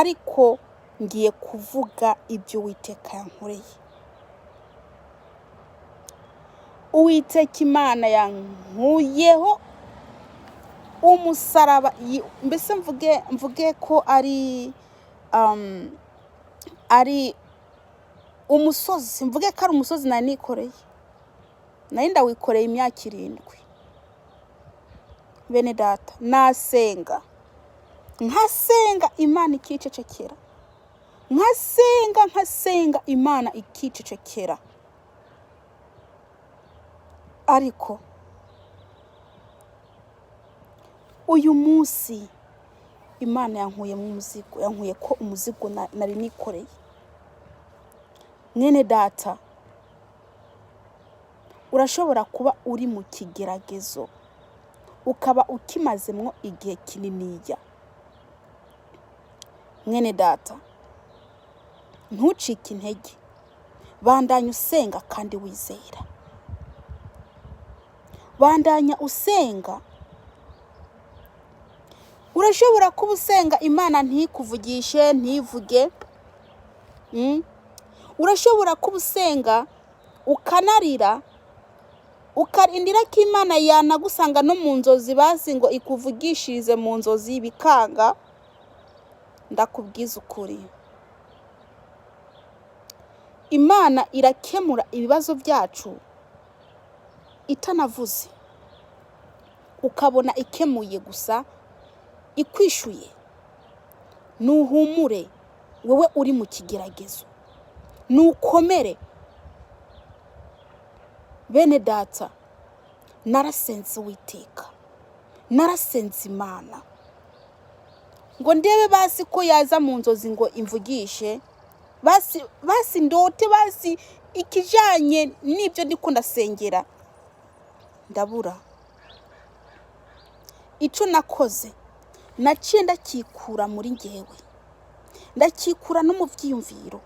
Ariko ngiye kuvuga ibyo Uwiteka yankoreye. Uwiteka Imana yankuyeho umusaraba, mbese mvuge ko ari umusozi, mvuge ko ari umusozi nari nikoreye, nari ndawikoreye imyaka 7. Bene data, nasenga nkasenga Imana ikicecekera, nkasenga nkasenga Imana ikicecekera, ariko uyu munsi Imana yankuyemo umuzigo, yankuye ko umuzigo nari nikoreye. Mwene data, urashobora kuba uri mu kigeragezo ukaba ukimazemwo igihe kininiya. Mwene data, ntucike intege, bandanya usenga kandi wizera, bandanya usenga. Urashobora kuba usenga Imana ntikuvugishe, ntivuge. Urashobora kuba usenga ukanarira, ukarindira ko Imana yanagusanga no mu nzozi, bazi ngo ikuvugishirize mu nzozi bikanga. Ndakubwiza ukuri, Imana irakemura ibibazo byacu itanavuze, ukabona ikemuye gusa ikwishyuye. Nuhumure wowe uri mu kigeragezo, nukomere. Bene data, narasenze Uwiteka, narasenze Imana ngo ndebe basi ko yaza mu nzozi ngo imvugishe, basi basi ndote basi ikijanye n'ibyo ndiko ndasengera, ndabura. Ico nakoze, naciye ndakikura muri ngewe, ndakikura no mu vyiyumviro,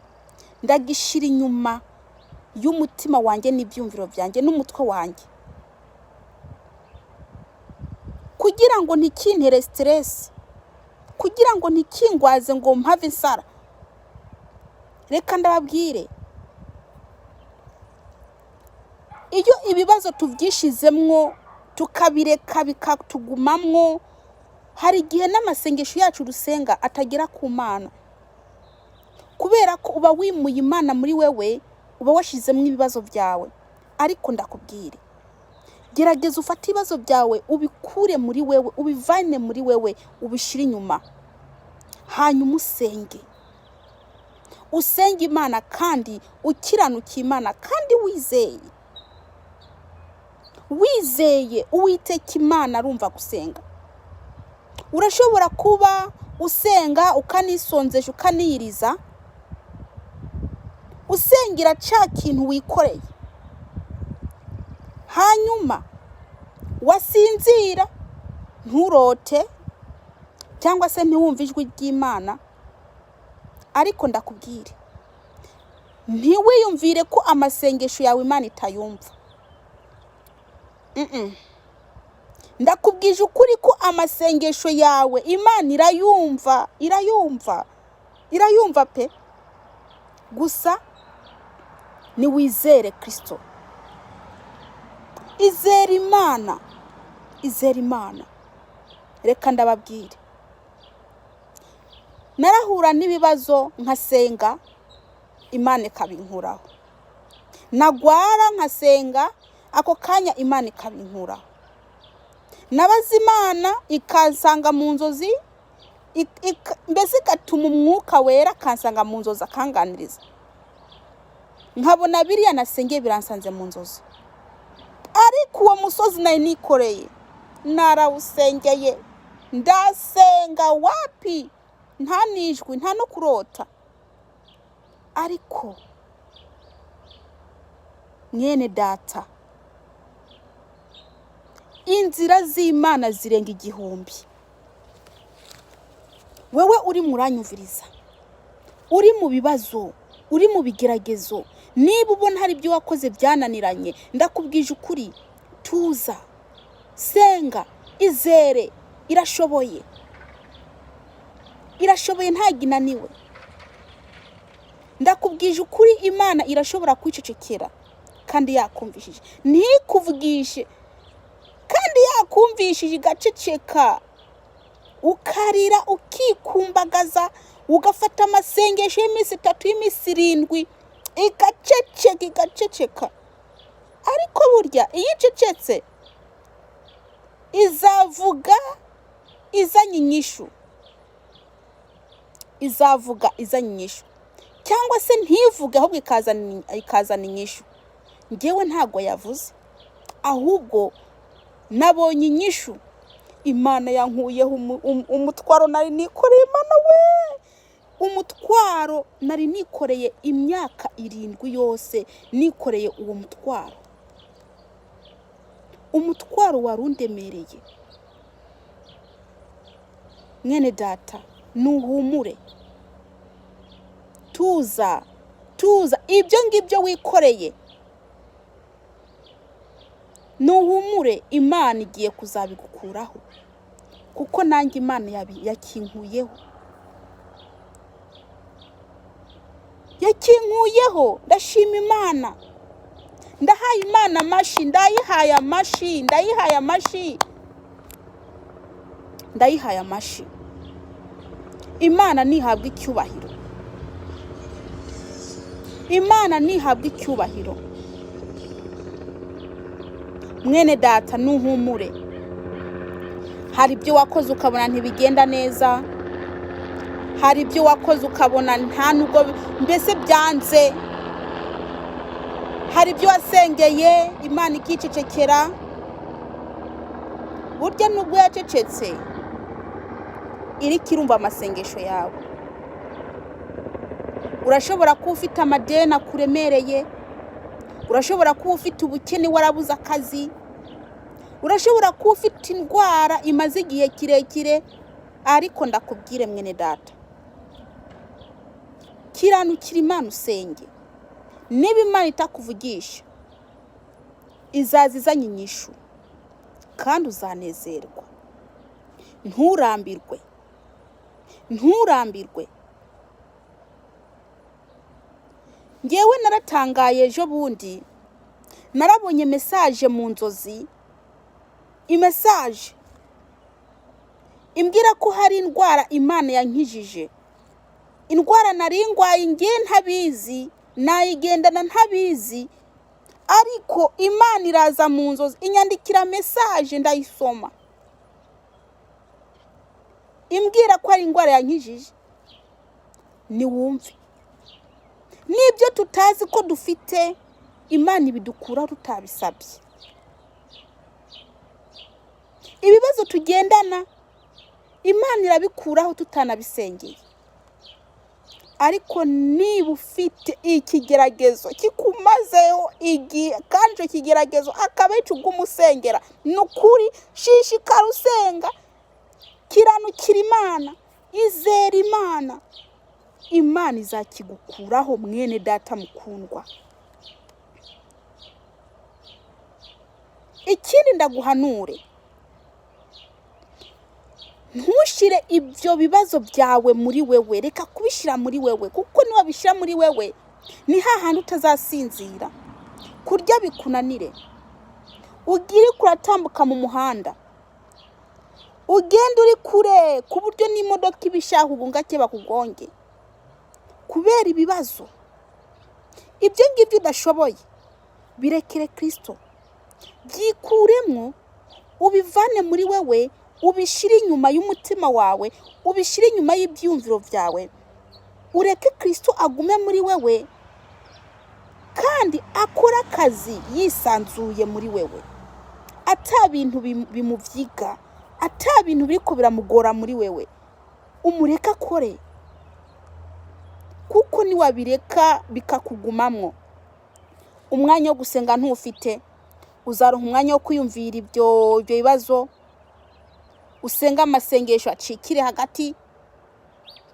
ndagishira inyuma y'umutima wanjye n'ibyumviro byanjye n'umutwe wanjye, kugira ngo ntikintere stress, kugira ngo ntikingwaze ngo mpave insara. Reka ndababwire, iyo ibibazo tubyishizemwo tukabireka bikatugumamwo, hari igihe n'amasengesho yacu dusenga atagera ku Mana, kubera ko uba wimuye Imana muri wewe, uba washizemwo ibibazo byawe. Ariko ndakubwire, gerageza ufate ibibazo byawe ubikure muri wewe, ubivane muri wewe, ubishyire inyuma, hanyuma usenge, usenge Imana kandi ukiranukiye Imana kandi wizeye, wizeye Uwiteka Imana arumva gusenga. Urashobora kuba usenga ukanisonzesha ukaniyiriza, usengera cya kintu wikoreye, hanyuma wasinzira nturote cyangwa se ntiwumve ijwi ry'Imana. Ariko ndakubwire, ntiwiyumvire ko amasengesho yawe Imana itayumva. Ndakubwije ukuri ko amasengesho yawe Imana irayumva, irayumva, irayumva pe. Gusa niwizere Kristo, izere Imana, izere Imana. Reka ndababwire, narahura n'ibibazo nkasenga Imana ikabinkuraho, nagwara nkasenga ako kanya Imana ikabinkuraho, nabaza Imana ikansanga mu nzozi, mbese igatuma umwuka wera akansanga mu nzozi akanganiriza, nkabona biriya nasengeye biransanze mu nzozi. Ariko uwo musozi nari nikoreye narawusengeye, ndasenga wapi, nta nijwi, nta no kurota. Ariko mwene data, inzira z'Imana zirenga igihumbi. Wewe uri muranyumviriza, uri mu bibazo, uri mu bigeragezo, niba ubona hari ibyo wakoze byananiranye, ndakubwije ukuri, tuza, senga, izere, irashoboye. Irashoboye, ntabwo inaniwe. Ndakubwije ukuri, Imana irashobora kwicecekera kandi yakumvishije, ntikuvugishe kandi yakumvishije, igaceceka, ukarira, ukikumbagaza, ugafata amasengesho y'iminsi 3, y'iminsi 7, igaceceka, igaceceka. Ariko burya iyo icecetse izavuga izanye inyishu, izavuga izanye inyishu, cyangwa se ntivuge ahubwo ikazana inyishu. Njyewe ntabwo yavuze, ahubwo nabonye inyishu. Imana yankuyeho umutwaro nari nikoreye. Imana we, umutwaro nari nikoreye imyaka 7 yose, nikoreye uwo mutwaro, umutwaro wari undemereye. Mwene data, nuhumure, tuza, tuza, ibyo ngibyo wikoreye, nuhumure, Imana igiye kuzabigukuraho, kuko nanjye Imana yakinkuyeho, yakinkuyeho. Ndashima Imana, ndahaye Imana amashi, ndayihaye amashi, ndayihaye amashi, ndayihaye amashi. Imana ntihabwa icyubahiro, Imana ntihabwa icyubahiro. Mwene data, nuhumure. Hari ibyo wakoze ukabona ntibigenda neza, hari ibyo wakoze ukabona nta nubwo mbese byanze, hari ibyo wasengeye Imana ikicecekera. Burya nubwo yacecetse iriko irumva amasengesho yawe. Urashobora kuba ufite amadeni akuremereye, urashobora kuba ufite ubukene warabuze akazi, urashobora kuba ufite indwara imaze igihe kirekire, ariko ndakubwire mwene data, kiranukira Imana usenge. Niba Imana itakuvugisha, izaza izanye inyishu kandi uzanezerwa. Nturambirwe, nturambirwe. Ngewe naratangaye ejo bundi, narabonye message mu nzozi, imessage imbwira ko hari indwara Imana yankijije, indwara nari ndwaye ngewe ntabizi, nayigendana ntabizi, ariko Imana iraza mu nzozi inyandikira message, ndayisoma, imbwira ko ari indwara yankijije. Niwumve, n'ibyo tutazi ko dufite Imana ibidukuraho tutabisabye. Ibibazo tugendana Imana irabikuraho tutanabisengeye. Ariko niba ufite ikigeragezo kikumazeho igihe, kandi icyo kigeragezo akaba ari cyo umusengera, ni ukuri shishikara usenga, kiranukira Imana, izera Imana, Imana izakigukuraho mwene data mukundwa. Ikindi ndaguhanure, ntushire ibyo bibazo byawe muri wewe, reka kubishyira muri wewe, kuko niwabishyira muri wewe ni hahandi utazasinzira, kurya bikunanire, ugire kuratambuka mu muhanda, ugenda uri kure ku buryo n'imodoka ibishaha ubungake bakugonge kubera ibibazo. Ibyo ngibyo udashoboye birekere Kristo, byikuremo, ubivane muri wewe, ubishyire inyuma y'umutima wawe, ubishyire inyuma y'ibyumviro byawe, ureke Kristo agume muri wewe kandi akore akazi yisanzuye muri wewe, ata bintu bimuvyiga, ata bintu biriko biramugora muri wewe, umureke akore, kuko niwabireka bikakugumamwo, umwanya wo gusenga ntufite, uzaronka umwanya wo kwiyumvira ibyo bibazo, usenga amasengesho acikire hagati,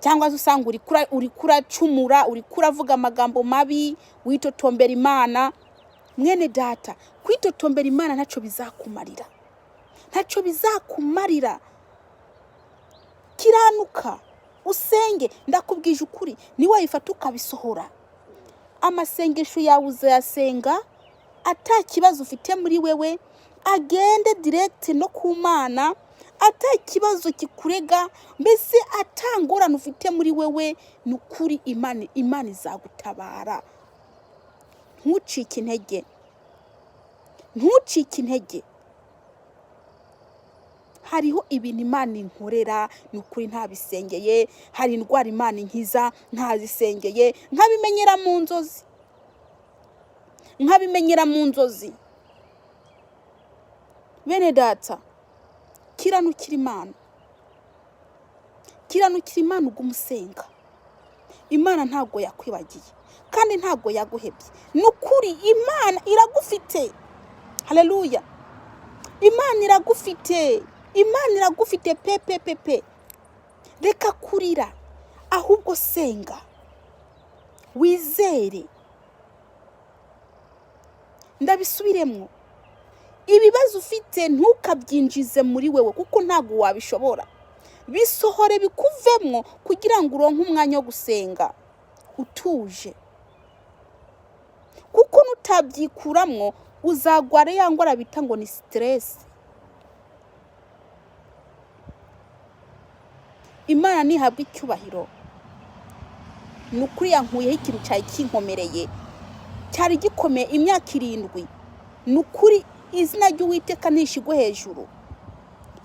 cyangwa se usanga uriko uracumura, uriko uravuga amagambo mabi, witotombera Imana. Mwene data, kwitotombera Imana ntaco bizakumarira, ntaco bizakumarira. Kiranuka, Usenge, ndakubwije ukuri, niwayifata ukabisohora, amasengesho yawe uzayasenga ata kibazo ufite muri wewe, agende direct no ku Mana, ata kibazo kikurega, mbese ata ngorane ufite muri wewe. Ni ukuri Imana izagutabara. Ntucike intege, ntucike intege. Hariho ibintu Imana inkorera, ni ukuri ntabisengeye. Hari indwara Imana inkiza ntazisengeye, nkabimenyera mu nzozi, nkabimenyera mu nzozi. Bene data, kiranukira Imana, kiranukira Imana, ugume usenga. Imana ntabwo yakwibagiye kandi ntabwo yaguhebye. Ni ukuri Imana iragufite. Haleluya! Imana iragufite, Imana iragufite pe pe pe pe. Reka kurira, ahubwo senga, wizere. Ndabisubiremo, ibibazo ufite ntukabyinjize muri wewe, kuko ntabwo wabishobora. Bisohore bikuvemwo kugira ngo uronke umwanya wo gusenga utuje, kuko nutabyikuramwo uzagwara ya ndwara bita ngo ni stress. Imana ntihabwa icyubahiro. Ni ukuri yankuyeho ikintu cyari kinkomereye, cyari gikomeye imyaka 7. Ni ukuri izina ry'Uwiteka ntishigwe hejuru.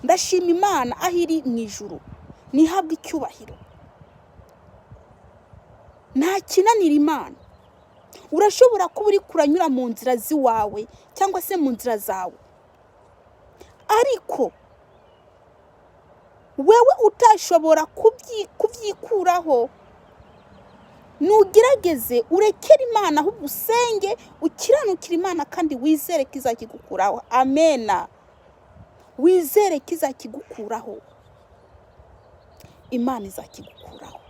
Ndashima Imana aho iri mu ijuru, ntihabwe icyubahiro. Nta kinanira Imana. Urashobora kuba uri kuranyura mu nzira z'iwawe cyangwa se mu nzira zawe, ariko wewe utashobora kubyikuraho, nugerageze urekere Imana, ahubwo usenge, ukiranukire Imana kandi wizere ko izakigukuraho. Amena. Wizere ko izakigukuraho. Imana izakigukuraho.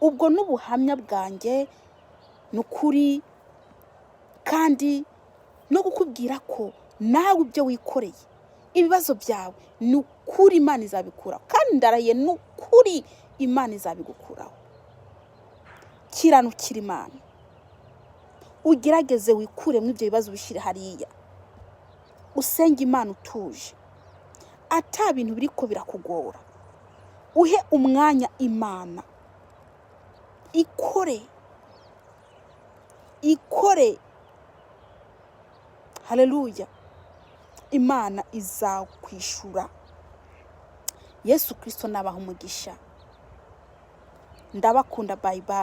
Ubwo n'ubuhamya bwanjye ni ukuri, kandi no kukubwira ko nawe ibyo wikoreye, ibibazo byawe, ni ukuri Imana izabikuraho. Kandi ndarahiye, ni ukuri Imana izabigukuraho. Kiranukira Imana, ugerageze wikuremo ibyo bibazo, ubishyire hariya, usenge Imana utuje, ata bintu biriko birakugora. Uhe umwanya Imana ikore, ikore. Haleluya! Imana izakwishura. Yesu Kristo nabaha umugisha. Ndabakunda, bye bye.